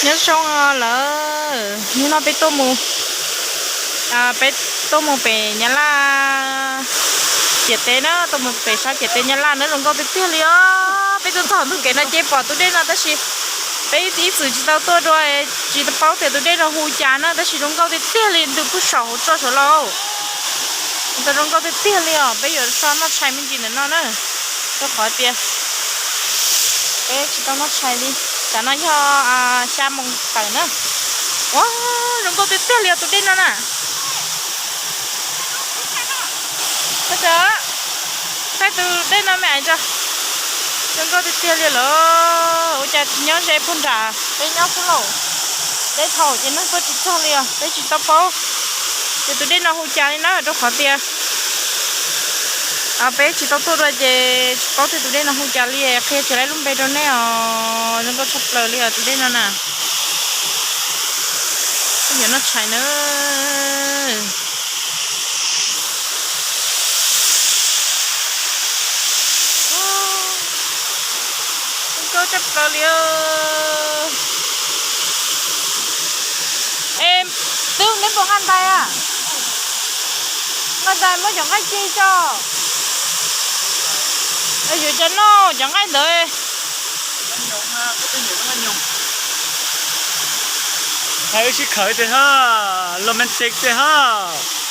Nyob zoo lawm, hnub no peb tuaj mus, peb tuaj mus pem Nyab Laj ciam teb na, tuaj mus pem sab ciam teb Nyab Laj na, zoo nkauj tiag tiag li os. Peb tuaj txog ntug kev no ces pom tus dej no tab sis peb ib txwm tsis tau tuaj dua, tsis tau paub tias tus dej no hu cas na, tab sis zoo nkauj tiag tiag li, ntws puag saum hauv tso saud lauj. Ntws zoo nkauj tiag tiag li os, peb yuav so noj tshais me ntsis ntawm no na, rau qhov tias peb tsis tau noj tshais li. Tam no yog xya moos tawm na. Ua, zoo nkauj tiag tiag li os tus dej no na. Saib tus dej no me ais tso, zoo nkauj tiag tiag li lawm. Ua cas tsis nyob ze puag nram peb nyob xwb lauj? Peb thaum ces neeg tuaj tsis txog li os, peb tsis tau paub tias tus dej no hu cas li na, rau qhov tias peb tsis tau tuaj dua ces tsis paub tias tus dej no hu cas li. Qhia tsis tau lub npe rau nej os, zoo nkauj tshaj plaws li os tus dej no na. Peb yuav noj tshais na. Zoo nkauj tshaj plaws li. Es twb neb puas nqaij ntais a? Nqaij ntais muab cov nqaij ci tso. Yuav cov noj cov nqaij ntawd. Hais wb sib khawm tiag hab, romantic tiag hab.